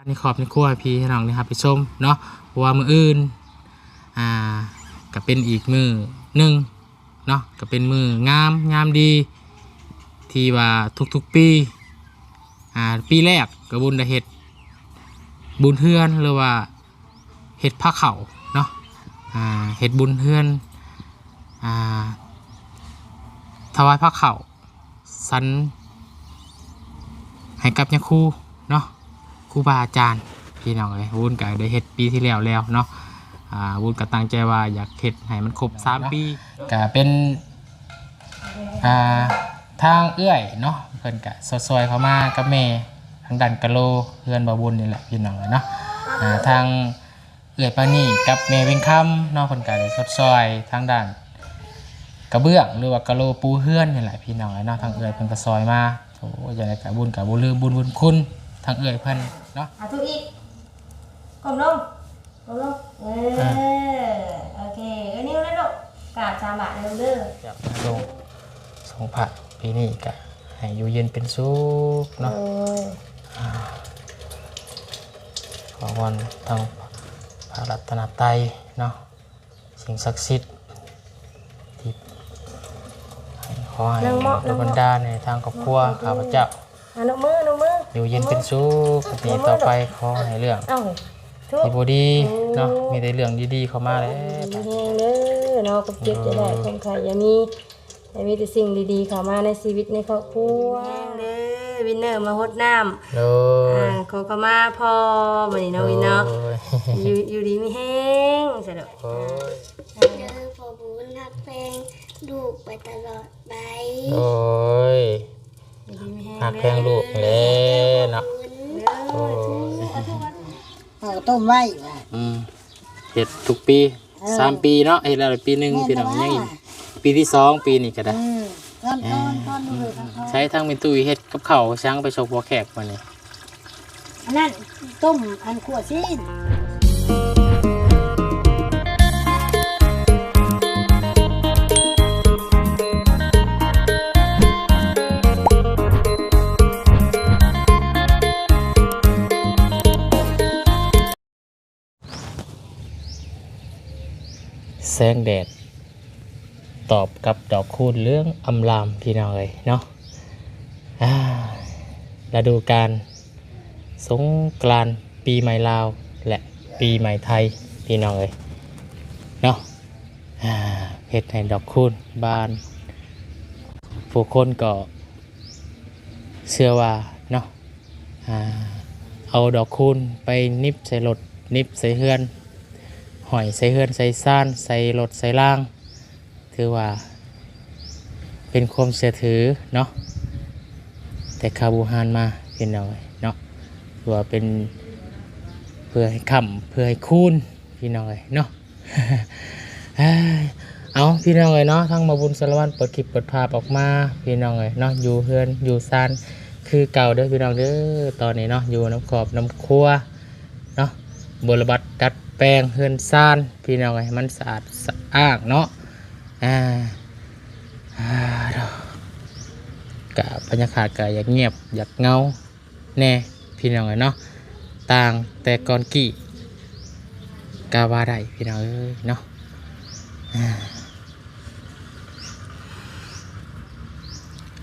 ໃນຄອບໃນຄົວໃຫ້ພີ່ໃຫ້ນ້ອງໄດ້ຮັບໄດ້ຊົມເນາະ. ເພາະວ່າມື້ອື່ນ ອ່າ ກະເປັນອີກມື້ໜຶ່ງເນາະ ກະເປັນມື້ງາມຍາມດີ ທີ່ວ່າທຸກໆປີ ອ່າ ປີແລກກະບຸນໄດ້ເຮັດບຸນເຮືອນ ຫຼືວ່າເຮັດພາເຂົ້າເນາະ ອ່າ ເຮັດບຸນເຮືອນ ອ່າ ຖວາຍພາເຂົ້າສັນໃຫ້ກັບຍາຄູເນາະ ຄູບາອາຈານ ພີ່ນ້ອງເອີຍ. ບຸນກະໄດ້ເຮັດປີທີ່ແລ້ວແລ້ວເນາະ ອ່າ ບຸນກະຕັ້ງໃຈວ່າຢາກເຮັດໃຫ້ມັນຄົບສາມປີ ກະເປັນ ອ່າ ທາງເອື້ອຍເນາະ ເພິ່ນກະຊ່ອຍໆເຂົ້າມາກັບແມ່ ທາງດ້ານກະໂລເຮືອນບ່າວບຸນນີ້ແຫຼະ ພີ່ນ້ອງເອີຍເນາະ. ອ່າ ທາງເອື້ອຍປານີກັບແມ່ວຽງຄຳເນາະ ເພິ່ນກະໄດ້ຊົດຊ່ອຍທາງດ້ານກະເບື້ອງ ຫຼືວ່າກະໂລປູເຮືອນນີ້ແຫຼະ ພີ່ນ້ອງເອີຍເນາະ. ທາງເອື້ອຍເພິ່ນກະຊ່ອຍມາ ໂອ້ ຈັ່ງໃດກະບຸນກະບໍ່ລືມບຸນບຸນຄຸນທາງເອື້ອຍເພິ່ນເນາະ. ອາ ທຸກອີກ ກົ້ມລົງ ໂອ້ໂຫ ເອີ ອ່າ ໂອເຄ ເອີ ນິ້ວນະລູກ ກາບສາມບາດເດີລູກເດີ. ຢາກສົ່ງ ສົ່ງພະປີນີ້ກະໃຫ້ຢູ່ເຢັນເປັນສຸກເນາະ. ໂອ້ຍ ອ່າ ຂໍວອນທາງພະລັດຕະນະໄຕເນາະ ສິ່ງສັກສິດ ທີ່ ຂໍໃຫ້ ນັ່ງເມາະ ນັ່ງເມາະ ໂດນບັນດານໃຫ້ທາງຄອບຄົວ ໂອເຄ ຂ້າພະເຈົ້າ ອ່າ ນົບມື ນົບມື ຢູ່ເຢັນເປັນສຸກ ຕໍ່ໄປ ຂໍໃຫ້ເລື່ອງ ເອົ້າ ທຸກ ທີ່ບໍ່ດີເນາະ ໂອ້ ມີແຕ່ເລື່ອງດີໆເຂົ້າມາແຫຼະ ຢູ່ແຮງເດີເນາະ ຄວາມເຈັບຢ່າໄດ້ ໂດຍ ຄວາມໄຂ້ຢ່າມີ ໃຫ້ມີແຕ່ສິ່ງດີໆເຂົ້າມາໃນຊີວິດໃນຄອບຄົວ ຢູ່ແຮງເດີ ວິນເນີມາຫົດນ້ຳ ໂດຍ ອ່າ ຂໍເຂົ້າມາພໍ່ມື້ນີ້ເນາະ ໂດຍ ວິນເນາະ ຢູ່ ຢູ່ດີມີແຮງຊະເນາະ ໂດຍ ເດີພໍ່ບຸນຮັກແພງລູກໄປຕະຫຼອດໄປ ໂດຍ ຢູ່ດີມີແຮງ ຮັກແພງລູກແຫຼະເນາະ ໂດຍ ໂດຍ ເອົາຕົ້ມໄວ້ວ່າ ອືມ ເຮັດທຸກປີ ເອີ ສາມປີເນາະ ເຮັດແລ້ວປີໜຶ່ງ ແມ່ນ ພີ່ນ້ອງ ແລ້ວ ຍັງອີກປີທີສອງ ປີນີ້ກະໄດ້ ອືມ ກ່ອນ ເອີ ກ່ອນ ກ່ອນ ມື້ອື່ນ ໃຊ້ທາງແມ່ຕຸ້ຍເຮັດກັບເຂົ້າສັງໄປສົ່ງພໍ່ແຂກມື້ນີ້ ອັນນັ້ນຕົ້ມ ອັນຂົ້ວຊີ້ນ. ແສງແດດຕອບກັບດອກຄູນເຫຼືອງອຳລາມ ພີ່ນ້ອງເອີຍເນາະ ອ່າ ລະດູການສົງການປີໃໝ່ລາວ ແລະ ປີໃໝ່ໄທ ພີ່ນ້ອງເອີຍເນາະ ອ່າ ເຮັດໃຫ້ດອກຄູນບານ ຜູ້ຄົນກໍເຊື່ອວ່າເນາະ ອ່າ ເອົາດອກຄູນໄປໜິບໃສ່ລົດ ໜິບໃສ່ເຮືອນ ຫ້ອຍໃສ່ເຮືອນໃສ່ຊານ ໃສ່ລົດໃສ່ລາງ ຖືວ່າເປັນຄວາມເຊື່ອຖືເນາະ ແຕ່ຄາວບູຮານມາ ພີ່ນ້ອງເອີຍເນາະ ຖືວ່າເປັນເພື່ອໃຫ້ຄ້ຳ ເພື່ອໃຫ້ຄູນ ພີ່ນ້ອງເອີຍເນາະ. ເອົາ ພີ່ນ້ອງເອີຍເນາະ ທາງໝໍບຸນສາລະວັນເປີດຄລິບເປີດພາບອອກມາ ພີ່ນ້ອງເອີຍເນາະ ຢູ່ເຮືອນຢູ່ຊານຄືເກົ່າເດີ ພີ່ນ້ອງເດີ. ຕອນນີ້ເນາະ ຢູ່ນຳຄອບນຳຄົວເນາະ ບົວລະບັດດັດແປງເຮືອນຊານ ພີ່ນ້ອງເອີຍ ໃຫ້ມັນສະອາດສະອ້າງເນາະ ອ່າ ອ່າ ກະບັນຍາກາດກະຢາກງຽບຢາກເຫງົາ ແດ່ ພີ່ນ້ອງເອີຍເນາະ ຕ່າງແຕ່ກ່ອນກີ້ກະວ່າໄດ້ ພີ່ນ້ອງເອີຍເນາະ. ອ່າ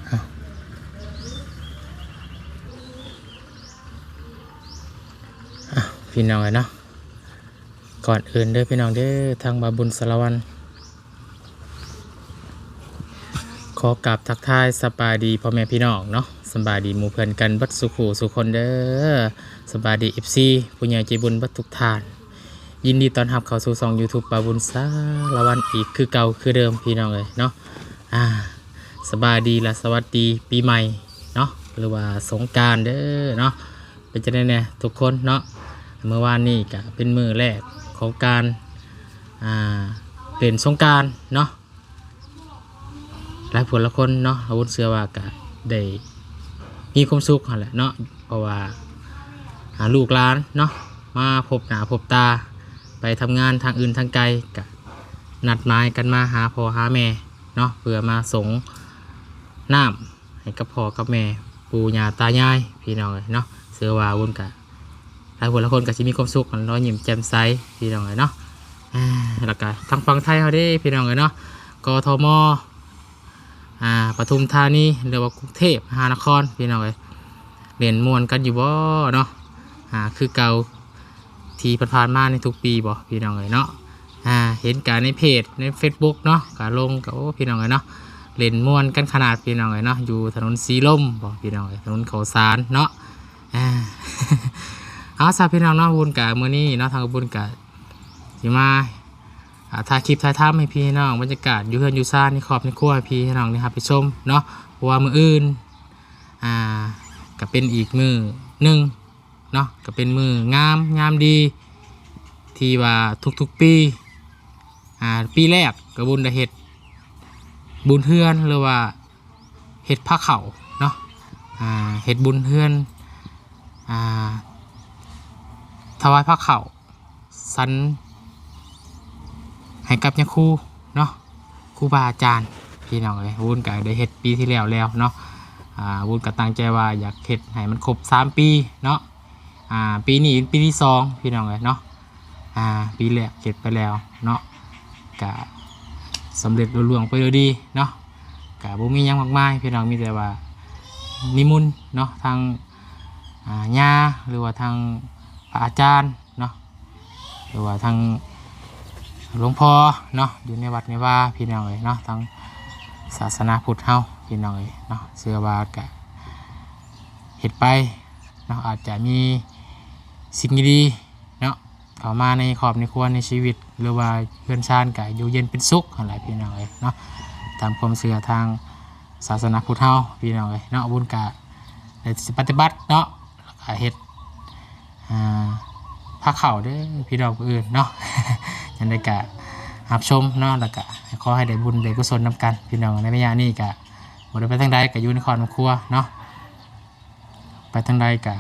ເອົາ ເອົາ ພີ່ນ້ອງເອີຍເນາະ ກ່ອນອື່ນເດີ ພີ່ນ້ອງເດີ ທາງບ່າວບຸນສາລະວັນ ຂໍກາບທັກທາຍສະບາຍດີພໍ່ແມ່ພີ່ນ້ອງເນາະ ສະບາຍດີໝູ່ເພື່ອນກັນເບິດສູ່ຄູ່ສູ່ຄົນເດີ ສະບາຍດີ ເອັຟຊີ ຜູ້ໃຫຍ່ໃຈບຸນເບິດທຸກທ່ານ ຍິນດີຕ້ອນຮັບເຂົ້າສູ່ຊ່ອງຢູທູບບ່າວບຸນສາລະວັນອີກຄືເກົ່າຄືເດີມ ພີ່ນ້ອງເອີຍເນາະ. ອ່າ ສະບາຍດີ ແລະ ສະຫວັດດີປີໃໝ່ເນາະ ຫຼືວ່າສົງການເດີເນາະ. ເປັນຈັ່ງໃດແດ່ທຸກຄົນເນາະ ມື້ວານນີ້ກະເປັນມື້ແລກຂອງການ ອ່າ ເລ່ນສົງການເນາະ ຫຼາຍຜູ້ຫຼາຍຄົນເນາະ ອາວຸນເຊື່ອວ່າກະໄດ້ມີຄວາມສຸກຫັ້ນແຫຼະເນາະ ເພາະວ່າ ອ່າ ລູກຫຼານເນາະ ມາພົບໜ້າພົບຕາ ໄປທຳງານທາງອື່ນທາງໄກ ກະນັດໝາຍກັນມາຫາພໍ່ຫາແມ່ເນາະ ເພື່ອມາສົງນ້ຳ ໃຫ້ກັບພໍ່ກັບແມ່ ປູ່ຍ່າຕາຍາຍ ພີ່ນ້ອງເອີຍເນາະ. ເຊື່ອວ່າບຸນກະ ຫຼາຍຜູ້ຫຼາຍຄົນກໍຊິມີຄວາມສຸກ ລອຍຍິ້ມແຈ່ມໃສ ພີ່ນ້ອງເອີຍເນາະ. ອາ ແລ້ວກໍທາງຝັ່ງໄທເຮົາເດ້ ພີ່ນ້ອງເອີຍເນາະ ກທມ ອາ ປະທຸມທານີ ຫຼືວ່າກຸງເທບມະຫານະຄອນ ພີ່ນ້ອງເອີຍ ຫຼິ້ນມ່ວນກັນຢູ່ບໍ່ເນາະ? ອາ ຄືເກົ່າທີ່ຜ່ານໆມາໃນທຸກປີບໍ່ ພີ່ນ້ອງເອີຍເນາະ? ອາ ເຫັນກະໃນເພຈ ໃນເຟສບຸກເນາະ ກະລົງ ກະ ໂອ້ ພີ່ນ້ອງເອີຍເນາະ ຫຼິ້ນມ່ວນກັນຂະໜາດ ພີ່ນ້ອງເອີຍເນາະ. ຢູ່ຖະໜົນສີລົມບໍ່ ພີ່ນ້ອງເອີຍ ຖະໜົນເຂົ້າສານເນາະ. ອາ ເອົາຊະ ພີ່ນ້ອງເນາະ ບຸນກະມື້ນີ້ເນາະ ທາງບຸນກະຊິມາ ອາ ຖ່າຍຄລິບຖ່າຍທຳໃຫ້ພີ່ໃຫ້ນ້ອງ ບັນຍາກາດຢູ່ເຮືອນຢູ່ຊານ ໃນຄອບໃນຄົວໃຫ້ພີ່ໃຫ້ນ້ອງໄດ້ຮັບໄດ້ຊົມເນາະ. ເພາະວ່າມື້ອື່ນ ອາ ກະເປັນອີກມື້ໜຶ່ງເນາະ ກະເປັນມື້ງາມຍາມດີ ທີ່ວ່າທຸກໆປີ ອາ ປີແລກກະບຸນໄດ້ເຮັດບຸນເຮືອນ ຫຼືວ່າເຮັດພາເຂົ້າເນາະ ອາ ເຮັດບຸນເຮືອນ ອາ ຖວາຍພາເຂົ້າສັນໃຫ້ກັບຍາຄູເນາະ ຄູບາອາຈານ ພີ່ນ້ອງເອີຍ. ບຸນກະໄດ້ເຮັດປີທີ່ແລ້ວແລ້ວເນາະ ອາ ບຸນກະຕັ້ງໃຈວ່າຢາກເຮັດໃຫ້ມັນຄົບສາມປີເນາະ. ອາ ປີນີ້ເປັນປີທີສອງ ພີ່ນ້ອງເອີຍເນາະ. ອາ ປີແລກເຮັດໄປແລ້ວເນາະ ກະສຳເລັດລຸລ່ວງໄປໂດຍດີເນາະ. ກະບໍ່ມີຫຍັງມາກມາຍ ພີ່ນ້ອງ ມີແຕ່ວ່ານິມົນເນາະ ທາງ ອາ ຍ່າ ຫຼືວ່າທາງພະອາຈານເນາະ ຫຼືວ່າທາງຫຼວງພໍ່ເນາະ ຢູ່ໃນວັດໃນວາ ພີ່ນ້ອງເອີຍເນາະ. ທາງສາສະໜາພຸດເຮົາ ພີ່ນ້ອງເອີຍເນາະ ເຊື່ອວ່າກະເຮັດໄປເນາະ ອາດຈະມີສິ່ງດີໆເນາະ ເຂົ້າມາໃນຄອບໃນຄົວໃນຊີວິດ ຫຼືວ່າເຮືອນຊານກະຢູ່ເຢັນເປັນສຸກຫັ້ນແຫຼະ ພີ່ນ້ອງເອີຍເນາະ. ຕາມຄວາມເຊື່ອທາງສາສະໜາພຸດເຮົາ ພີ່ນ້ອງເອີຍເນາະ ບຸນກະໄດ້ປະຕິບັດເນາະ ແລ້ວກະເຮັດ ອາ ພາເຂົ້າເດີພີ່ນ້ອງຜູ້ອື່ນເນາະ. ຈັ່ງໃດກະຮັບຊົມເນາະ ແລ້ວກະຂໍໃຫ້ໄດ້ບຸນໄດ້ກຸສົນນຳກັນ ພີ່ນ້ອງ. ໃນໄລຍະນີ້ກະບໍ່ໄດ້ໄປທາງໃດ ກະຢູ່ໃນຄອບໃນຄົວເນາະ ໄປທາງໃດກະ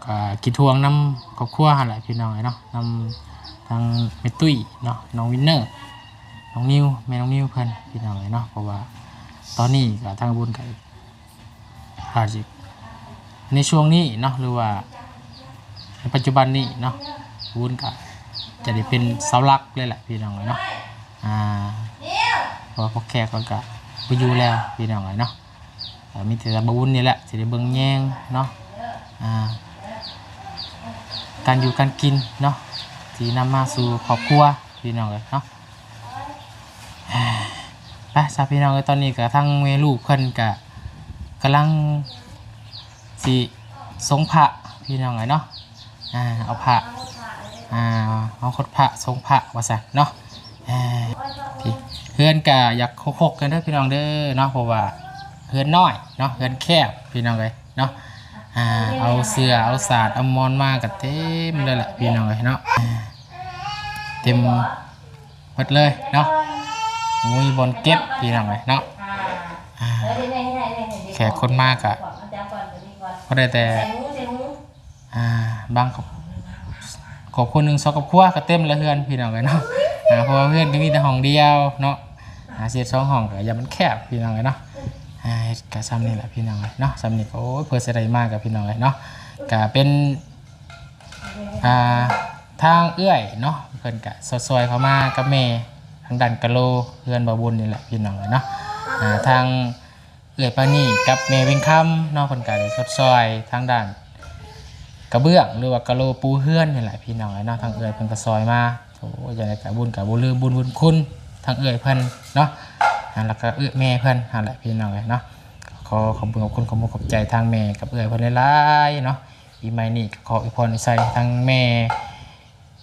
ກະຄິດຫ່ວງນຳຄອບຄົວຫັ້ນແຫຼະ ພີ່ນ້ອງເອີຍເນາະ ນຳທາງແມ່ຕຸ້ຍເນາະ ນ້ອງວິນເນີ ນ້ອງນິວ ແມ່ນ້ອງນິວເພິ່ນ ພີ່ນ້ອງເອີຍເນາະ. ເພາະວ່າຕອນນີ້ກະທາງບຸນກະ ອາດຊິ ໃນຊ່ວງນີ້ເນາະ ຫຼືວ່າໃນປັດຈຸບັນນີ້ເນາະ ບຸນກະຈະໄດ້ເປັນເສົາຫຼັກເລີຍແຫຼະ ພີ່ນ້ອງເອີຍເນາະ. ອາ ເພາະວ່າພໍ່ແຂກເພິ່ນກະບໍ່ຢູ່ແລ້ວ ພີ່ນ້ອງເອີຍເນາະ. ກະມີແຕ່ບ່າວບຸນນີ້ແຫຼະ ຊິໄດ້ເບິ່ງແຍງເນາະ ອາ ການຢູ່ການກິນເນາະ ທີ່ນຳມາສູ່ຄອບຄົວ ພີ່ນ້ອງເອີຍເນາະ. ໄປຊະ ພີ່ນ້ອງເອີຍ ຕອນນີ້ກະທາງແມ່ລູກເພິ່ນກະກຳລັງຊິສົງພະ ພີ່ນ້ອງເອີຍເນາະ. ອາ ເອົາພະ ອາ ເອົາຄົດພະ ສົງພະວ່າຊັ້ນເນາະ. ອາ ເຮືອນກະຢາກຮົກໆກັນເດີພີ່ນ້ອງເດີເນາະ ເພາະວ່າເຮືອນນ້ອຍເນາະ ເຮືອນແຄບພີ່ນ້ອງເອີຍເນາະ. ອາ ເອົາເສື່ອເອົາສາດເອົາໝອນມາກະເຕັມເລີຍແຫຼະພີ່ນ້ອງເອີຍເນາະ ເຕັມ ໝົດເລີຍເນາະ ບໍ່ມີບ່ອນເກັບພີ່ນ້ອງເອີຍເນາະ. ອາ ແຂກຄົນມາກະພໍໄດ້ແຕ່ ອາ ບາງຄອບ ຄອບຄົວໜຶ່ງສອງຄອບຄົວກະເຕັມລະເຮືອນພີ່ນ້ອງເອີຍເນາະ. ອາ ເພາະວ່າເຮືອນກະມີແຕ່ຫ້ອງດຽວເນາະ ອາ ເສດສອງຫ້ອງກະຢ່າມັນແຄບພີ່ນ້ອງເອີຍເນາະ. ອາ ເຮັດກະຊ່ຳນີ້ແຫຼະພີ່ນ້ອງເອີຍເນາະ ຊ່ຳນີ້ກະ ໂອ້ຍ ເພື່ອຊິໄດ້ມາກະພີ່ນ້ອງເອີຍເນາະ ກະເປັນ ອ່າ ທາງເອື້ອຍເນາະ ເພິ່ນກະຊ່ອຍໆເຂົ້າມາກັບແມ່ທາງດ້ານກະໂຫຼເຮືອນບ່າວບຸນນີ້ແຫຼະພີ່ນ້ອງເອີຍເນາະ. ອ່າ ທາງເອື້ອຍປານີກັບແມ່ວຽງຄຳເນາະ ເພິ່ນກະໄດ້ຊົດຊ່ອຍທາງດ້ານກະເບື້ອງ ຫຼືວ່າກະໂຫຼປູເຮືອນນີ້ແຫຼະພີ່ນ້ອງເອີຍເນາະ. ທາງເອື້ອຍເພິ່ນກະຊ່ອຍມາ ໂອ້ ຈັ່ງໃດກະບຸນກະບໍ່ລືມບຸນບຸນຄຸນທາງເອື້ອຍເພິ່ນເນາະ ແລ້ວກະເອື້ອຍແມ່ເພິ່ນຫັ້ນແຫຼະພີ່ນ້ອງເອີຍເນາະ. ຂໍຂອບຄຸນຂອບຄຸນຂອບອົກຂອບໃຈທາງແມ່ກັບເອື້ອຍເພິ່ນຫຼາຍໆເນາະ. ປີໃໝ່ນີ້ກະຂໍອວຍພອນອວຍໄຊໃຫ້ທັງແມ່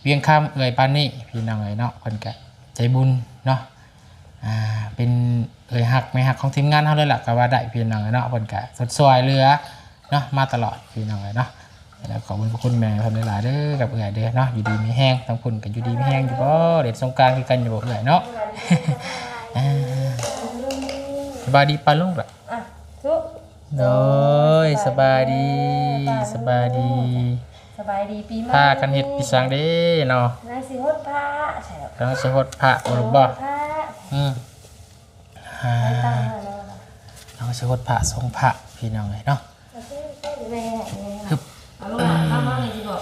ວຽງຄຳ ເອື້ອຍປານີ ພີ່ນ້ອງເອີຍເນາະ ເພິ່ນກະໃຈບຸນເນາະ ອ່າ ເປັນເອື້ອຍຮັກແມ່ຮັກຂອງທີມງານເຮົາເລີຍລະກະວ່າໄດ້ພີ່ນ້ອງເອີຍເນາະ. ເພິ່ນກະຊົດຊ່ອຍເຫຼືອເນາະ ມາຕະຫຼອດພີ່ນ້ອງເອີຍເນາະ. ແລ້ວຂອບຄຸນຂອບຄຸນແມ່ເພິ່ນຫຼາຍໆເດີ ກັບເອື້ອຍເດີເນາະ ຢູ່ດີມີແຮງ. ທາງພຸ້ນກະຢູ່ດີມີແຮງຢູ່ບໍ່ ເຫຼັ້ນສົງການຄືກັນຢູ່ບໍ່ເອື້ອຍເນາະ? ອ່າ ສະບາຍດີປ້າລຸງລະ ອ່ະ ທຸ ໂດຍ ສະບາຍດີ ສະບາຍດີ ສະບາຍດີປີໃໝ່ ພາກັນເຮັດປີສັງເດ້ເນາະ? ກຳລັງຊິຫົດພະ ກຳລັງຊິຫົດພະບໍ່ລູກບໍ່? ອືມ ອ່າ ກຳລັງຊິຫົດພະ ສົງພະ ພີ່ນ້ອງເອີຍເນາະ. ຮຶບ ເອົາລົງມາ ມາ ມານີ້ຊິບອກ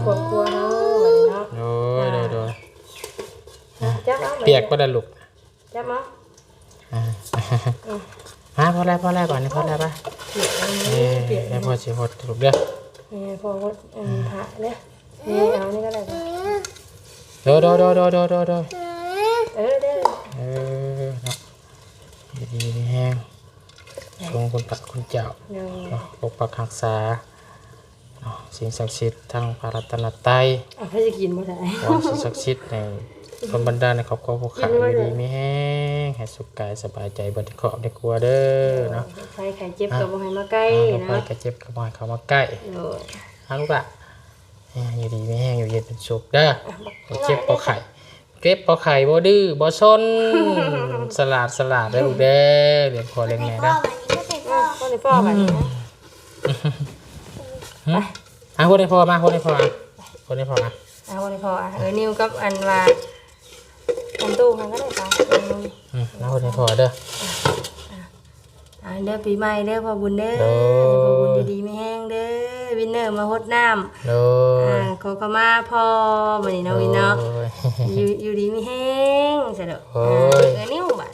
ຄອບຄົວເຮົາບັດນີ້ເນາະ. ໂດຍ ໂດຍ ໂດຍ ອ່າ ຈັບເອົາ ປຽກບໍ່ລະລູກ? ຈັບເອົາ ອ່າ ອືມ ມາ ພໍແລ້ວ ພໍແລ້ວ ບາດນີ້ພໍແລ້ວ ໄປ ປຽກ ເອີ ປຽກ ແລ້ວພໍ່ຊິຫົດລູກເດີ ນີ້ພໍ່ຫົດ ອັນ ອ່າ ຜ້າເດີ ນີ້ເອົານີ້ກໍໄດ້ ໂດຍ ໂດຍ ໂດຍ ໂດຍ ໂດຍ ໂດຍ ເອີ ເດີ ເອີ ເນາະ ຢູ່ດີມີແຮງ ໃຫ້ ສົມຄຸນພະຄຸນເຈົ້າ ໂດຍ ເນາະ ປົກປັກຮັກສາ ເນາະ ສິ່ງສັກສິດທັງພະລັດຕະນະໄຕ ເອົາ ໃຜຊິກິນບໍ່ໄດ້ ຂໍສິ່ງສັກສິດໃຫ້ດົນບັນດານໃຫ້ຄອບຄົວຜູ້ຂ້າ ຢູ່ດີມີແຮງ ໃຫ້ສຸກກາຍສະບາຍໃຈເບິດໃນຄອບໃນຄົວເດີເນາະ ໂດຍ ໄຂ້ ໄຂ້ເຈັບກໍບໍ່ໃຫ້ມາໃກ້ເນາະ ໄຂ້ເຈັບກໍບໍ່ໃຫ້ເຂົ້າມາໃກ້ ໂດຍ ເອົາລູກຫຼານ ເອີ ຢູ່ດີມີແຮງ ຢູ່ເຢັນເປັນສຸກເດີ ອ່ະ ບໍ່ເຈັບບໍ່ໄຂ້ ເຈັບບໍ່ໄຂ້ບໍ່ດື້ບໍ່ຊົນ ສະຫຼາດ ສະຫຼາດເດີລູກເດີ ລ້ຽງພໍ່ລ້ຽງແມ່ເດີ ອ່ະ ຄົນໃຫ້ພໍ່ບັດນີ້ ອືມ ໄປ ຫາຄົນໃຫ້ພໍ່ມາ ຄົນໃຫ້ພໍ່ມາ ຄົນໃຫ້ພໍ່ມາ ເອົາຄົນໃຫ້ພໍ່ ອ່ະ ເອີ ນິວກັບອັນວ່າ ອັນຕູ້ຫັ້ນກໍໄດ້ໄປ ອືມ ມາຄົນໃຫ້ພໍ່ເດີ ອ່ະ ເດີ ປີໃໝ່ເດີພໍ່ບຸນເດີ. ໂດຍ ໃຫ້ພໍ່ບຸນຢູ່ດີມີແຮງເດີ. ວິນເນີມາຫົດນ້ຳ ໂດຍ ອ່າ ຂໍເຂົ້າມາພໍ່ ບັດນີ້ເນາະ ໂດຍ ວິນເນາະ. ຢູ່ ຢູ່ດີມີແຮງຊະເດີ. ໂດຍ ອ່າ ເອື້ອຍນິ້ວບາດ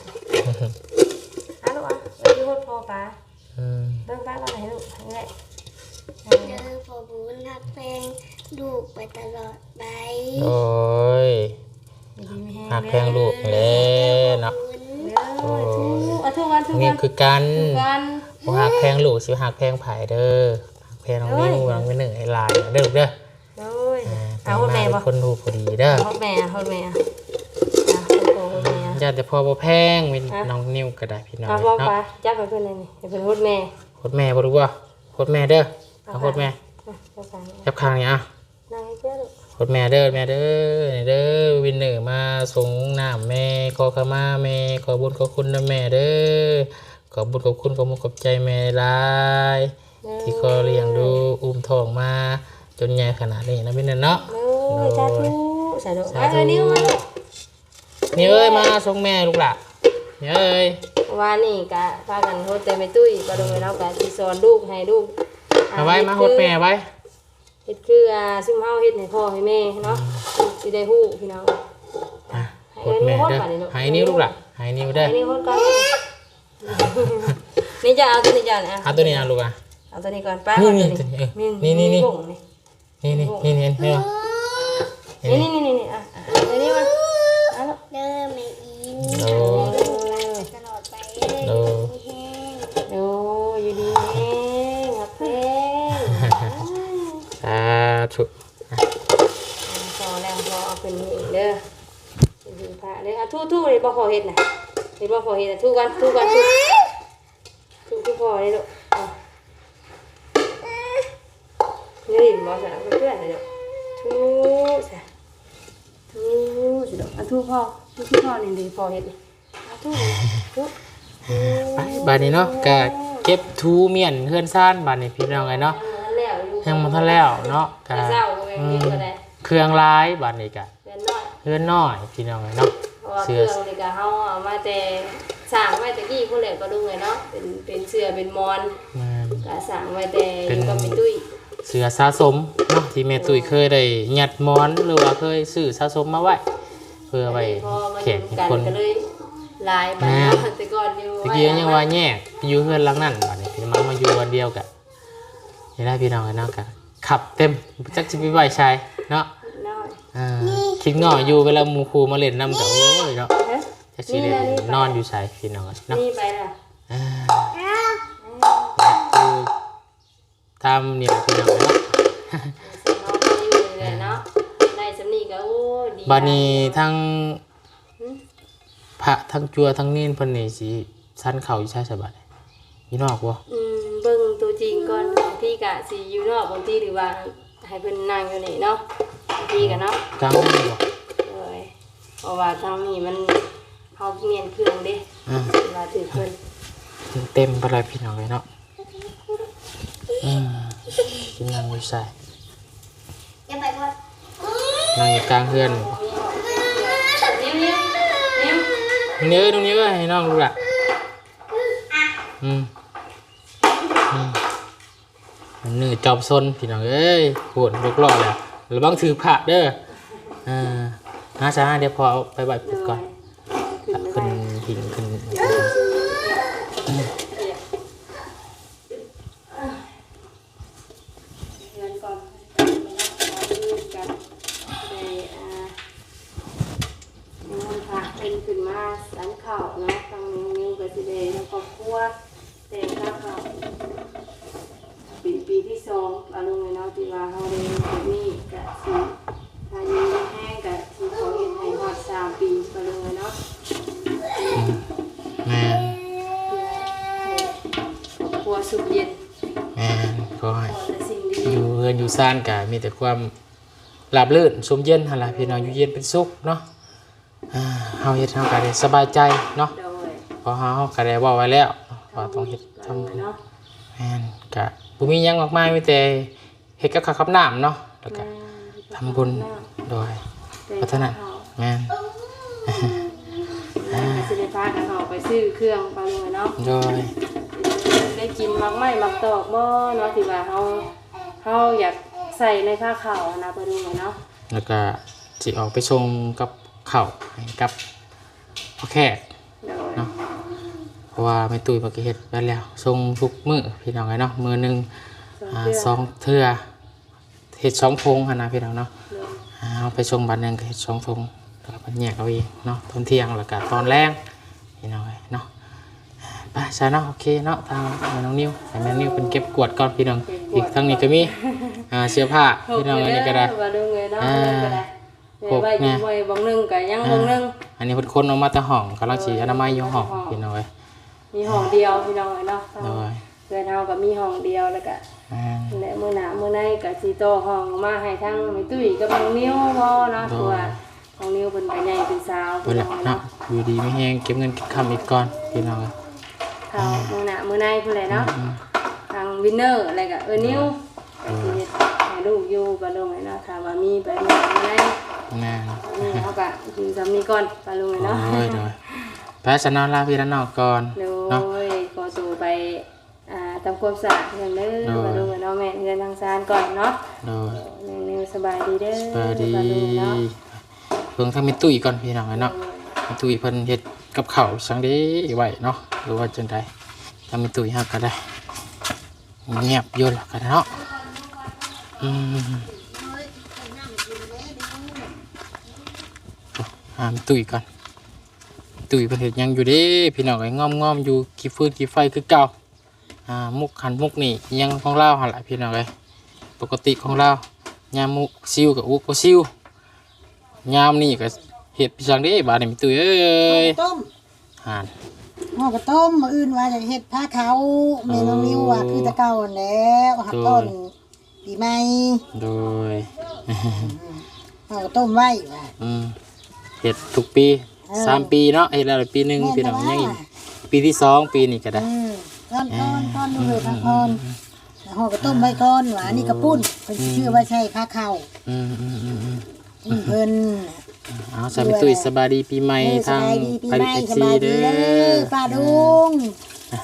ອາ ລູກອະ ເອື້ອຍຢູ່ຫົດພໍ່ປາ. ອືມ ເບິ່ງປ້າກ່ອນໃຫ້ລູກ ເອື້ອຍ. ເດີພໍ່ບຸນ ຮັກແພງລູກໄປຕະຫຼອດໄປ. ໂດຍ ຢູ່ດີມີແຮງ ຮັກແພງລູກແຫຼະເນາະ. ເດີ ໂດຍ ທຸກ ອ່ະ ທຸກວັນ ທຸກວັນ ນີ້ຄືກັນ ທຸກວັນ. ບໍ່ຮັກແພງລູກ ຊິຮັກແພງໃຜເດີ. ຮັກແພງນ້ອງ ໂດຍ ນິວ ນ້ອງວິນເນີໃຫ້ຫຼາຍເດີລູກເດີ. ໂດຍ ອ່າ ເອົາຫົດແມ່ບໍ່? ເປັນຄົນຮູ້ຜູ້ດີເດີ. ຫົດແມ່ ຫົດແມ່ ອ່າ ຂໍຫົດແມ່ ຢ້ານແຕ່ພໍ່ບໍ່ແພງ ວິນ ຮະ ນ້ອງນິວກໍໄດ້ພີ່ນ້ອງ ເອົາ ເນາະ ໄປຈັບໃຫ້ເພິ່ນແດ່ນີ້ ໃຫ້ເພິ່ນຫົດແມ່. ຫົດແມ່ບໍ່ລູກບໍ່? ຫົດແມ່ເດີ. ເອົາ ເອົາຫົດແມ່ ອ່ະ ຈັບຂ້າງນີ້ ຈັບຂ້າງນີ້ ອ່ະ ນັ່ງໃຫ້ເຈົ້າລູກ. ຫົດແມ່ເດີ ແມ່ເດີ ນີ້ເດີ ວິນເນີມາສົ່ງນ້ຳແມ່ ຂໍເຂົ້າມາແມ່ ຂໍບຸນຂອບຄຸນນຳແມ່ເດີ. ຂອບບຸນຂອບຄຸນ ຂອບມຸກຂອບໃຈແມ່ຫຼາຍ ເອີ ທີ່ຂໍລ້ຽງດູ ອຸ້ມທ້ອງມາຈົນໃຫຍ່ຂະໜາດນີ້ນະ ວິນເນີເນາະ. ໂດຍ ໂດຍ ສາທຸ ສາທຸ. ມາເອີຍ ນິວມາລູກ. ນີ້ເອີຍ ມາສົ່ງແມ່ລູກຫຼ້າ ນີ້ເອີຍ. ວານນີ້ກະພາກັນຫົດແຕ່ແມ່ຕຸ້ຍ ກໍໂດຍ ເຮົາກະຊິສອນລູກໃຫ້ລູກ ມາໄວ້ ມາຫົດແມ່ໄວ້ ເຮັດຄື ອ່າ ຊຸມເຮົາເຮັດໃຫ້ພໍ່ໃຫ້ແມ່ເນາະ. ອືມ ຊິໄດ້ຮູ້ພີ່ນ້ອງ. ອ່ະ ໃຫ້ ຫົດແມ່ເດີ ໃຫ້ນິວ ໃຫ້ນິວລູກຫຼ້າ ໃຫ້ນິວເດີ ໃຫ້ນິວຫົດກ່ອນ. ນີ້ຈະເອົາຕົວນີ້ ຈະເອົາ ເອົາຕົວນີ້ນະລູກອະ ເອົາຕົວນີ້ກ່ອນ ປ້າ ນີ້ ເອົາຕົວນີ້ ນີ້ ນີ້ ນີ້ ນີ້ ນີ້ ນີ້ ນີ້ ນີ້ ນີ້ ນີ້ ນີ້ ນີ້ ນີ້ ນີ້ ນີ້ ອ່ະ ອ່ະ ນີ້ ນີ້ ນີ້ ນີ້ ອ່ະ ອ່ະ ເອົານີ້ມາ ເອົາ ເດີແມ່ອິນ ໂດຍ ຕະຫຼອດໄປເດີ ໂດຍ ມີແຮງ ໂດຍ ຢູ່ດີມີແຮງ ຮັກແພງ ສາທຸ. ພໍແລ້ວ ພໍເອົາຂຶ້ນນີ້ອີກເດີ ເປັນຫີນພະເດີ. ອ່ະ ທຸໆ ເຫັນບໍ່ພໍ່ເຮັດນະ ເຫັນບໍ່ພໍ່ເຮັດນະ ທຸກ່ອນ ທຸກ່ອນ ທຸ. ທຸຄືພໍ່ເດ້ລູກ ເຫັນບໍ່ຊະ ເພື່ອນເດ້ລູກ ທຸຊະ ທຸຊະລູກ ອ່ະ ທຸພໍ່ ທຸຄືພໍ່ນີ້ເດ້ ພໍ່ເຮັດນີ້ ອ່ະ ທຸ ທຸ ໄປ ບາດນີ້ເນາະ ກະເກັບຖູມ້ຽນເຮືອນຊານບາດນີ້ພີ່ນ້ອງເອີຍເນາະ ຍັງບໍ່ທັນແລ້ວເນາະ ກະ ອືມ ເຄື່ອງຫຼາຍບາດນີ້ກະ ເຮືອນນ້ອຍ ເຮືອນນ້ອຍພີ່ນ້ອງເອີຍເນາະ ເພາະວ່າເຄື່ອງນີ້ກະເຮົາເອົາມາແຕ່ ສ້າງໄວ້ແຕ່ກີ້ພຸ້ນແຫຼະປ້າລຸງເອີຍເນາະ ເປັນ ເປັນເສື່ອເປັນໝອນ ແມ່ນ ກະສ້າງໄວ້ແຕ່ ເປັນ ຢູ່ກັບແມ່ຕຸ້ຍ ເສື່ອສະສົມເນາະ ທີ່ແມ່ຕຸ້ຍ ແມ່ນ ເຄີຍໄດ້ຍັດໝອນ ຫຼືວ່າເຄີຍຊື້ສະສົມມາໄວ້ ເພື່ອໄວ້ແຂກຄົນ ກະເລີຍຫຼາຍບາດ ແມ່ນ ແຕ່ກ່ອນຢູ່ ແຕ່ກີ້ຍັງວ່າແຍກຢູ່ເຮືອນຫຼັງນັ້ນ ບາດນີ້ມາ ມາຢູ່ອັນດຽວກະ ນີ້ແຫຼະພີ່ນ້ອງເອີຍເນາະ ກະຄັບເຕັມ ຈັກຊິໄປໄວ້ໃສເນາະ ເດັກນ້ອຍ ອ່າ ຄິດງໍ້ຢູ່ ເວລາໝູ່ຄູ່ມາຫຼິ້ນນຳກະ ໂອ້ຍເນາະ ຮະ ຈັກຊິໄດ້ ນີ້ແຫຼະ ນີ້ໄປ ນອນຢູ່ໃສພີ່ນ້ອງເອີຍເນາະ ນີ້ໄປລະ ອ່າ ອືມ ຄືຕາມນີ້ແຫຼະພີ່ນ້ອງເອີຍເນາະ ເຮົາມາຢູ່ນີ້ແຫຼະເນາະ ອ່າ ໄດ້ສ່ຳນີ້ກະ ໂອ້ ດີ ບາດນີ້ ຫຼາຍເນາະ ທາງ ຫຶ ພະທັງຈົວທັງເນນເພິ່ນນີ້ຊິສັນເຂົ້າຢູ່ໃສສະບາດນີ້ ຢູ່ນອກບໍ່? ອືມ ເບິ່ງຕົວຈິງກ່ອນ ບາງທີກະຊິຢູ່ນອກ ບາງທີ ຫຼືວ່າໃຫ້ເພິ່ນນັ່ງຢູ່ນີ້ເນາະ ບາງທີກະເນາະ ກາງເວັນບໍ່? ໂດຍ ເພາະວ່າທາງນີ້ມັນ ເຮົາມ້ຽນເຄື່ອງເດ້ ອ່າ ວ່າຖືກເພິ່ນ ເຕັມປານໃດພີ່ນ້ອງເອີຍເນາະ. ອືມ ຊິນັ່ງຢູ່ໃສ? ນັ່ງຢູ່ກາງເຮືອນ. ນ້ອງນິວ ນ້ອງນິວ ໃຫ້ນ້ອງລູກຫຼ້າ. ອືມ ອືມ ນີ້ຈອມຊົນພີ່ນ້ອງເອີຍ ໂຫດ ຍົກລໍ້ແລ້ວ ລະວັງຖືພະເດີ. ເອີ ຫາຊະ ດຽວພໍ່ເອົາໄປໄວ້ພຸ້ນກ່ອນ ຂຶ້ນຫິ້ງຂຶ້ນ. ເຮືອນກ່ອນ ມື້ອື່ນກະໄດ້ ອ່າ ນິມົນພະເພິ່ນຂຶ້ນມາສັນເຂົ້າເນາະ ທາງນ້ອງນິວກະຊິໄດ້ນຳຄອບຄົວແຕ່ງກັບເຂົ້າ ເປັນປີທີສອງ ອາລຸງເອີຍເນາະ ທີ່ວ່າເຮົາໄດ້ເຮັດແບບນີ້ ກະຊິ ຖ້າຢູ່ມີແຮງກະຊິຂໍເຮັດໃຫ້ຮອດສາມປີ ອາລຸງເອີຍເນາະ. ອືມ ແມ່ນ ເພື່ອໃຫ້ຄອບຄົວສຸກເຢັນ. ແມ່ນ ຂໍໃຫ້ ຂໍແຕ່ສິ່ງດີ ຢູ່ເຮືອນຢູ່ຊານກະມີແຕ່ຄວາມລາບລື່ນ ຊຸ່ມເຢັນຫັ້ນລະ ພີ່ນ້ອງ ຢູ່ເຢັນເປັນສຸກເນາະ. ອ່າ ເຮົາເຮັດເຮົາກະໄດ້ສະບາຍໃຈເນາະ. ໂດຍ ເພາະເຮົາ ເຮົາກະໄດ້ເວົ້າໄວ້ແລ້ວວ່າຕ້ອງເຮັດທຳບຸນເນາະ. ແມ່ນ ກະບໍ່ມີຫຍັງມາກມາຍ ມີແຕ່ ເຮັດກັບເຂົ້າກັບນ້ຳເນາະ ແລ້ວກະ ແມ່ນ ທຳບຸນ ເຮັດກັບເຂົ້າກັບນ້ຳ ໂດຍ ແຕ່ ພັດທະນາ ແມ່ນ ແລ້ວກະຊິໄດ້ພາກັນອອກໄປຊື້ເຄື່ອງ ປາລຸງເອີຍເນາະ. ໂດຍ ໄດ້ກິນໝາກໄມ້ໝາກຕອກບໍ່ເນາະ ທີ່ວ່າເຮົາ ເຮົາຢາກໃສ່ໃນພາເຂົ້າຫັ້ນນະ ປ້າລຸງເອີຍເນາະ. ແລ້ວກະຊິອອກໄປສົ່ງກັບເຂົ້າໃຫ້ກັບພໍ່ແຂກ ໂດຍ ເນາະ ເພາະວ່າແມ່ຕຸ້ຍເພິ່ນກໍເຮັດໄວ້ແລ້ວ ສົ່ງທຸກມື້ພີ່ນ້ອງເອີຍເນາະ ມື້ໜຶ່ງ ສອງເທື່ອ ອາ ສອງເທື່ອ ເຮັດສອງຖົງຫັ້ນນະພີ່ນ້ອງເນາະ. ໂດຍ ອາ ເຮົາໄປສົ່ງບາດໜຶ່ງກໍເຮັດສອງຖົງ ແລ້ວກໍເພິ່ນແຍກເອົາເອງເນາະ ຕອນທ່ຽງ ແລ້ວກໍຕອນແລງພີ່ນ້ອງເອີຍເນາະ. ໄປຊະເນາະ ໂອເຄເນາະ ທາງແມ່ນ້ອງນິວ ໃຫ້ແມ່ນ້ອງນິວເພິ່ນເກັບກວາດກ່ອນພີ່ນ້ອງ. ເກັບກວາດ ອີກທາງນີ້ກໍມີ ອ່າ ເສື້ອຜ້າພີ່ນ້ອງ ອັນນີ້ກໍໄດ້ ເອີ ບາດໜຶ່ງເລີຍເນາະ ອ່າ ອັນນີ້ກໍໄດ້ ເກັບໄວ້ ຫາ ເກັບໄວ້ບ່ອນໜຶ່ງກໍຍັງ ອ່າ ບ່ອນໜຶ່ງ ອັນນີ້ເພິ່ນຂົນອອກມາແຕ່ຫ້ອງ ກຳລັງຊິອະນາໄມຢູ່ຫ້ອງ ເອີ ພີ່ນ້ອງເອີຍ. ມີຫ້ອງດຽວພີ່ນ້ອງເອີຍເນາະ ໂດຍ ເຮືອນເຮົາກໍມີຫ້ອງດຽວ ແລ້ວກໍ ອ່າ ແລະ ມື້ໜ້າມື້ໃນກໍຊິຕໍ່ຫ້ອງມາໃຫ້ທາງແມ່ຕຸ້ຍກັບນ້ອງນິວເນາະ ໂດຍ ເພາະວ່ານ້ອງນິວເພິ່ນກໍໃຫຍ່ເປັນສາວ ເພິ່ນ ພີ່ນ້ອງເນາະ ເນາະ ຢູ່ດີມີແຮງ ເກັບເງິນເກັບຄຳອີກກ່ອນພີ່ນ້ອງ. ເຂົ້າ ອ່າ ມື້ໜ້າມື້ໃນພຸ້ນແຫຼະເນາະ ອືມໆ ທາງວິນເນີ ແລ້ວກໍເອື້ອຍນິວ ໂດຍ ກໍຊິເຮັດໃຫ້ລູກຢູ່ ປ້າລຸງເອີຍເນາະ ຖ້າວ່າມີໄປມື້ໜ້າມື້ໃນ ແມ່ນ ມື້ນີ້ເຮົາກໍຢູ່ສ່ຳນີ້ກ່ອນ ປ້າລຸງເອີຍເນາະ. ໂດຍ ໂດຍ ໄປຊະເນາະ ລາພີ່ລານ້ອງກ່ອນ ໂດຍ ເນາະ ຂໍໂຕໄປ ອ່າ ທຳຄວາມສະອາດເຮືອນເດີ ໂດຍ ວ່າລົງໄປເນາະ ແມ່ນເຮືອນທາງຊານກ່ອນເນາະ ໂດຍ ແມ່ນ ສະບາຍດີເດີ ສະບາຍດີ ວ່າລົງເນາະ ເບິ່ງທາງແມ່ຕຸ້ຍກ່ອນພີ່ນ້ອງເອີຍເນາະ ໂດຍ ແມ່ຕຸ້ຍເພິ່ນເຮັດກັບເຂົ້າສັງເດໄວ້ເນາະ ຫຼືວ່າຈັ່ງໃດ ທາງແມ່ຕຸ້ຍເຮົາກໍໄດ້ ງຽບຢູ່ລະກັນເນາະ ອືມ ຫາແມ່ຕຸ້ຍກ່ອນ ຕຸ້ຍເພິ່ນເຮັດຫຍັງຢູ່ເດພີ່ນ້ອງເອີຍ ງອມໆຢູ່ ຂີ້ຟືນຂີ້ໄຟຄືເກົ່າ ອ່າ ມຸກຫັ້ນມຸກນີ້ ອີ່ຫຍັງຂອງລາວຫັ້ນລະພີ່ນ້ອງເອີຍ ປົກກະຕິຂອງລາວ ຍາມໝູ່ຊິວກໍອຸກບໍ່ຊິວ ຍາມນີ້ກໍເຮັດຈັ່ງເດບາດນີ້ແມ່ຕຸ້ຍເອີຍ ຕົ້ມ ຫັ້ນ ຫໍ່ກະຕົ້ມ ມື້ອື່ນວ່າຈະເຮັດພາເຂົ້າ ແມ່ນ້ອງນິວວ່າ ເອີ ຄືແຕ່ເກົ່າຫັ້ນແຫຼະ ຮັບ ໂດຍ ຕ້ອນ ປີໃໝ່ ໂດຍ ເອົາຕົ້ມໄວ້ວ່າ ອືມ ເຮັດທຸກປີ ເອີ ສາມປີເນາະ ເຮັດແລ້ວປີໜຶ່ງ ແມ່ນ ພີ່ນ້ອງ ແລ້ວ ຍັງອີກ ປີທີສອງ ປີນີ້ກໍໄດ້ ອືມ ກ່ອນ ເອີ ກ່ອນ ກ່ອນ ອືມ ເອີ ພັກຜ່ອນ ອືມ ແລ້ວເຮົາກໍຕົ້ມໄວ້ກ່ອນວ່າ ອັນນີ້ກໍປຸ້ນ ອືມ ເພິ່ນຊິຊື້ໄວ້ໃສ່ພາເຂົ້າ ອືມ ອືມ ອືມ ອືມ ເພິ່ນ ເອົາ ສະບາຍດີ ສະບາຍດີປີໃໝ່ ເອີ ທາງ ສະບາຍດີປີໃໝ່ ເອັຟຊີ ສະບາຍດີເດີ ເດີ ປ້າລຸງ ອ່າ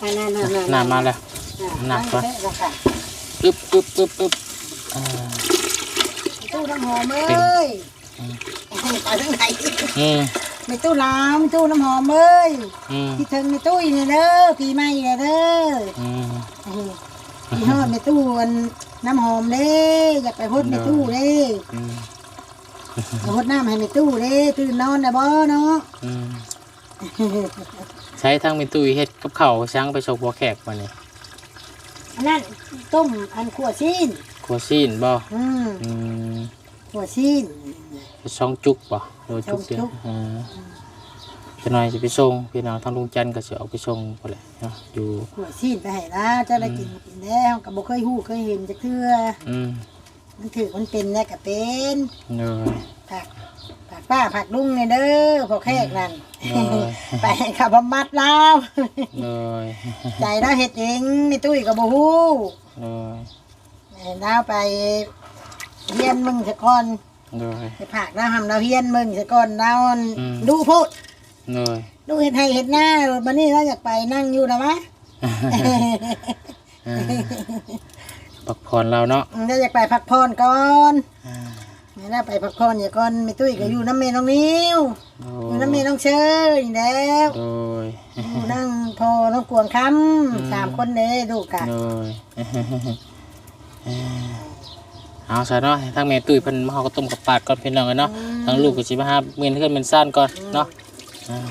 ອັນນັ້ນ ນ້ຳມາແລ້ວ ອ່າ ນ້ຳກ່ອນ ອຶບ ອຶບ ອຶບ ອຶບ ອ່າ ຕູ້ນ້ຳຫອມເອີຍ ອືມ ໄປທາງໃດ ອືມ ແມ່ຕູ້ລາວ ແມ່ຕູ້ນ້ຳຫອມເອີຍ ອືມ ຄິດເຖິງແມ່ຕຸ້ຍແດ່ເດີ ປີໃໝ່ແດ່ເດີ ອືມ ເອີ ຄິດຮອດແມ່ຕູ້ອັນນ້ຳຫອມເດ້ ຢາກໄປຫົດແມ່ຕູ້ເດ້ ອືມ ໄປຫົດນ້ຳໃຫ້ແມ່ຕູ້ເດ້ ຕື່ນນອນແລ້ວບໍ່ເນາະ ອືມ ໃຊ້ທາງແມ່ຕຸ້ຍເຮັດກັບເຂົ້າສັງໄປສົ່ງພໍ່ແຂກມື້ນີ້ ອັນນັ້ນຕົ້ມ ອັນຂົ້ວຊີ້ນ ຂົ້ວຊີ້ນບໍ່ ອືມ ອືມ ຂົ້ວຊີ້ນ ເຮັດສອງຈຸກບໍ່ ຫຼືວ່າຈຸກດຽວ ສອງຈຸກ ເອີ ອືມ ຈັກໜ່ອຍຊິໄປສົ່ງ ພີ່ນ້ອງທາງລຸງຈັນກໍຊິອອກໄປສົ່ງພຸ້ນແຫຼະເນາະ ຢູ່ ຂົ້ວຊີ້ນໄປໃຫ້ລາວ ເຈົ້າໄດ້ກິນ ອືມ ກິນແລ້ວ ກໍບໍ່ເຄີຍຮູ້ເຄີຍເຫັນຈັກເທື່ອ ອືມ ມັນຖືກມັນເປັນແລ້ວກໍເປັນ ໂດຍ ຝາກ ຝາກປ້າຝາກລຸງແດ່ເດີ ພໍ່ແຂກນັ້ນ ໂດຍ ໄປໃຫ້ເຂົາບຳບັດລາວ ໂດຍ ໃຈລາວເຮັດເອງ ແມ່ຕຸ້ຍກໍບໍ່ຮູ້ ໂດຍ ໃຫ້ລາວໄປຮຽນເບິ່ງຊະກ່ອນ ໂດຍ ໄປຝາກລາວຮ່ຳລາວຮຽນເບິ່ງຊະກ່ອນ ລາວ ອືມ ດຸໂພດ ໂດຍ ດຸເຮັດໄຮ່ເຮັດນາ ບັດນີ້ລາວຢາກໄປນັ່ງຢູ່ລະວະ ເອີ ພັກຜ່ອນລາວເນາະ ອືມ ລາວຢາກໄປພັກຜ່ອນກ່ອນ ອ່າ ໃຫ້ລາວໄປພັກຜ່ອນຊະກ່ອນ ແມ່ຕຸ້ຍກໍ ອືມ ຢູ່ນຳແມ່ນ້ອງນິວ ໂດຍ ຢູ່ນຳແມ່ນ້ອງເຊີນີ້ແຫຼ້ວ ໂດຍ ຢູ່ນຳພໍ່ນ້ອງກວງຄຳ ອືມ ສາມຄົນເດ້ລູກກະ ໂດຍ ເອີ ເອົາຊະເນາະ ທາງແມ່ຕຸ້ຍເພິ່ນມາເຮົາກໍຕົ້ມກັບປາດກ່ອນພີ່ນ້ອງເອີຍເນາະ ອືມ ທາງລູກກໍຊິມາຫາເມັນເຮືອນເມັນຊານກ່ອນເນາະ ອືມ ອ່າ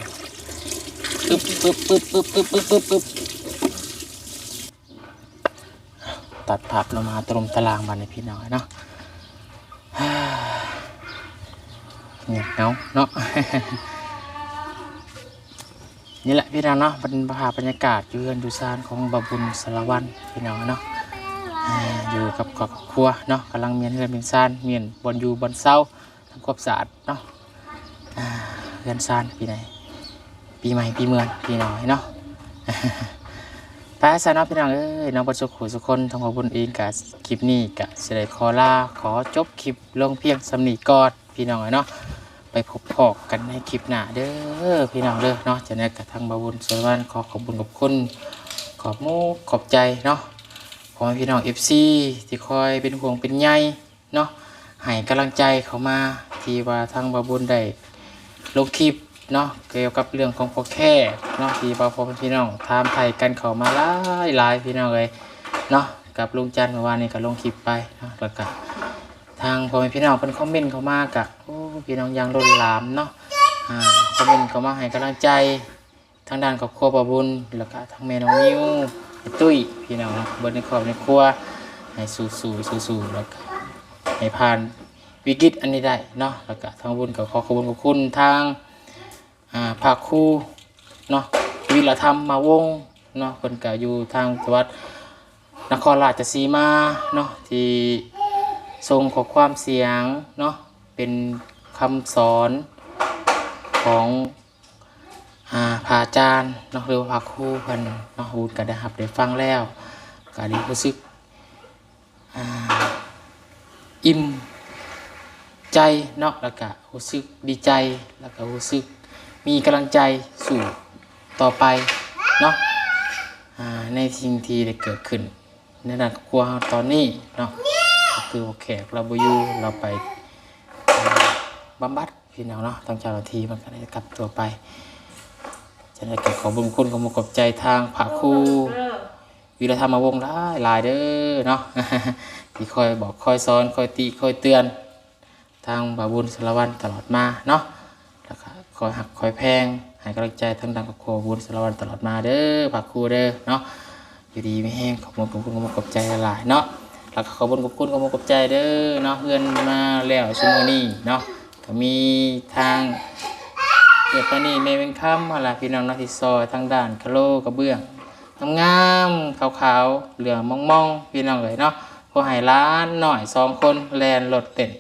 ປຶບ ປຶບ ປຶບ ປຶບ ປຶບ ປຶບ ປຶບ ຕັດພາບລົງມາຕະລົມຕະລາງບາດນີ້ພີ່ນ້ອງເອີຍເນາະ ເງາເນາະ ນີ້ແຫຼະພີ່ນ້ອງເນາະ ເປັນພາບບັນຍາກາດຢູ່ເຮືອນຢູ່ຊານຂອງບ່າວບຸນສາລະວັນພີ່ນ້ອງເນາະ ອ່າ ຢູ່ກັບຄອບກັບຄົວເນາະ ກຳລັງມ້ຽນເຮືອນມ້ຽນຊານ ມ້ຽນບ່ອນຢູ່ບ່ອນເຊົາ ທຳຄວາມສະອາດເນາະ ອ່າ ເຮືອນຊານປີໃໝ່ ປີໃໝ່ປີເມືອງພີ່ນ້ອງເນາະ ໄປຊະເນາະພີ່ນ້ອງເອີຍເນາະ ເບິດສູ່ຜູ້ສູ່ຄົນ ທາງບ່າວບຸນເອງກະ ຄລິບນີ້ກະຊິໄດ້ຂໍລາ ຂໍຈົບຄລິບລົງພຽງສ່ຳນີ້ກ່ອນ ພີ່ນ້ອງເອີຍເນາະ ໄປພົບພໍ້ກັນໃນຄລິບໜ້າເດີພີ່ນ້ອງເດີເນາະ. ຈັ່ງໃດກໍທາງບ່າວບຸນສາລະວັນຂໍຂອບບຸນຂອບຄຸນ ຂອບມຸກຂອບໃຈເນາະ ພໍ່ແມ່ພີ່ນ້ອງເອັຟຊີທີ່ຄອຍເປັນຫ່ວງເປັນໃຍເນາະ ໃຫ້ກຳລັງໃຈເຂົ້າມາ ທີ່ວ່າທາງບ່າວບຸນໄດ້ລົງຄລິບເນາະ ກ່ຽວກັບເລື່ອງຂອງພໍ່ແຂກເນາະ ທີ່ວ່າພໍ່ແມ່ພີ່ນ້ອງຖາມໄຖ່ກັນເຂົ້າມາຫຼາຍໆ ພີ່ນ້ອງເອີຍເນາະ. ກັບລຸງຈັນເມື່ອວານນີ້ກໍລົງຄລິບໄປເນາະ ແລ້ວກໍ ທາງພໍ່ແມ່ພີ່ນ້ອງເພິ່ນຄອມເມັນເຂົ້າມາກະ ໂອ້ ພີ່ນ້ອງຢ່າງລົ້ນຫຼາມເນາະ ອ່າ ຄອມເມັນເຂົ້າມາໃຫ້ກຳລັງໃຈທາງດ້ານຄອບຄົວບ່າວບຸນ ແລ້ວກະທາງແມ່ນ້ອງມິວ ອ້າຍຕຸ້ຍ ພີ່ນ້ອງເນາະ ເບິດໃນຄອບໃນຄົວ ໃຫ້ສູ້ໆ ສູ້ໆ ແລ້ວກະໃຫ້ຜ່ານວິກິດອັນນີ້ໄດ້ເນາະ. ແລ້ວກະທາງບຸນກໍຂໍຂອບຄຸນຂອບຄຸນທາງ ອ່າ ພະຄູເນາະ ວິລະທຳມະວົງເນາະ ເພິ່ນກະຢູ່ທາງຈັງຫວັດນະຄອນລາຊະສີມາເນາະ ທີ່ສົ່ງຂໍ້ຄວາມສຽງເນາະ ເປັນຄຳສອນຂອງ ອ່າ ພະອາຈານເນາະ ຫຼືວ່າພະຄູເພິ່ນເນາະ ບຸນກະໄດ້ຮັບໄດ້ຟັງແລ້ວ ກະໄດ້ຮູ້ສຶກ ອ່າ ອີ່ມໃຈເນາະ ແລ້ວກະຮູ້ສຶກດີໃຈ ແລ້ວກະຮູ້ສຶກມີກຳລັງໃຈສູ້ຕໍ່ໄປເນາະ ອ່າ ໃນສິ່ງທີ່ໄດ້ເກີດຂຶ້ນໃນດ້ານຄອບຄົວເຮົາຕອນນີ້ເນາະ. ກໍຄືວ່າແຂກລາວບໍ່ຢູ່ ລາວໄປ ອ່າ ບຳບັດ ພີ່ນ້ອງເນາະ ທາງເຈົ້າໜ້າທີ່ເພິ່ນກໍໄດ້ກັບຕົວໄປ. ຈັ່ງໃດກໍຂໍບຸນຄຸນ ຂອບມຸກຂອບໃຈທາງພະຄູ ວິລະທຳມະວົງຫຼາຍໆເດີເນາະ ທີ່ຄອຍບອກຄອຍສອນ ຄອຍຕິຄອຍເຕືອນທາງບ່າວບຸນສາລະວັນຕະຫຼອດມາເນາະ ແລ້ວກໍຄອຍຮັກຄອຍແພງ ໃຫ້ກຳລັງໃຈທາງດ້ານຄອບຄົວບຸນສາລະວັນຕະຫຼອດມາເດີ ພະຄູເດີເນາະ. ຢູ່ດີມີແຮງ ຂອບຄຸນຂອບຄຸນຂອບໃຈຫຼາຍໆເນາະ ແລ້ວກໍຂອບຄຸນຂອບຄຸນຂອບໃຈເດີເນາະ. ເຮືອນມາແລ້ວຊຸມື້ນີ້ເນາະ ກໍມີທາງເອື້ອຍປານີ ແມ່ແວງຄຳຫັ້ນລະ ພີ່ນ້ອງເນາະ ທີ່ຊ່ອຍທາງດ້ານຄາໂລກະເບື້ອງ ງາມໆ ຂາວໆ ເຫຼືອມອງໆ ພີ່ນ້ອງເອີຍເນາະ. ພໍໃຫ້ຫຼານນ້ອຍສອງຄົນແລ່ນລົດເຕັ້ນ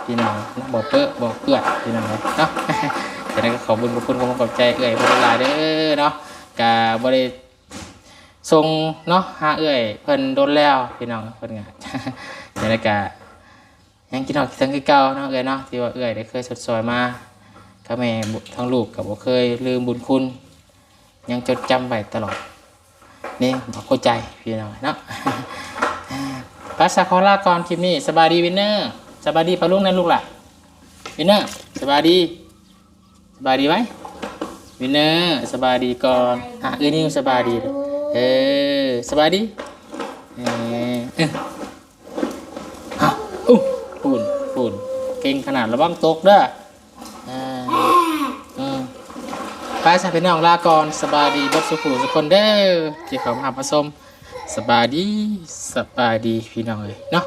ພີ່ນ້ອງເນາະ ບໍ່ເປິະບໍ່ເປື້ອນ ພີ່ນ້ອງເອີຍເນາະ. ຈັ່ງໃດກໍຂອບບຸນຂອບຄຸນຂອບໃຈເອື້ອຍເພິ່ນຫຼາຍໆເດີເນາະ ກະບໍ່ໄດ້ ສົ່ງເນາະ ຫາເອື້ອຍເພິ່ນດົນແລ້ວ ພີ່ນ້ອງເພິ່ນກະ ຈັ່ງໃດກະຍັງຄິດຮອດຄິດເຖິງຄືເກົ່າເນາະ ເອື້ອຍເນາະ ທີ່ວ່າເອື້ອຍໄດ້ເຄີຍຊົດຊ່ອຍມາ ກະແມ່ທາງລູກກະບໍ່ເຄີຍລືມບຸນຄຸນ ຍັງຈົດຈຳໄວ້ຕະຫຼອດໃນຫົວໃຈ ພີ່ນ້ອງເນາະ. ໄປຊະ ຂໍລາກ່ອນຄລິບນີ້ ສະບາຍດີວິນເນີ ສະບາຍດີປ້າລຸງແດ່ລູກຫຼ້າ ວິນເນີ ສະບາຍດີ. ສະບາຍດີໄວ ວິນເນີ ສະບາຍດີກ່ອນ. ອ່ະ ເອື້ອຍນິວສະບາຍດີ ເອີ ສະບາຍດີ ເອີ ເອີ ອ່ະ ອຸ້ ປູນ ປູນ ເກັ່ງຂະໜາດ ລະວັງຕົກເດີ ອ່າ ອືມ ໄປຊະພີ່ນ້ອງ ລາກ່ອນ ສະບາຍດີເບິດສູ່ຜູ້ສູ່ຄົນເດີ ທີ່ເຂົ້າມາຮັບມາຊົມ ສະບາຍດີ ສະບາຍດີພີ່ນ້ອງເອີຍເນາະ.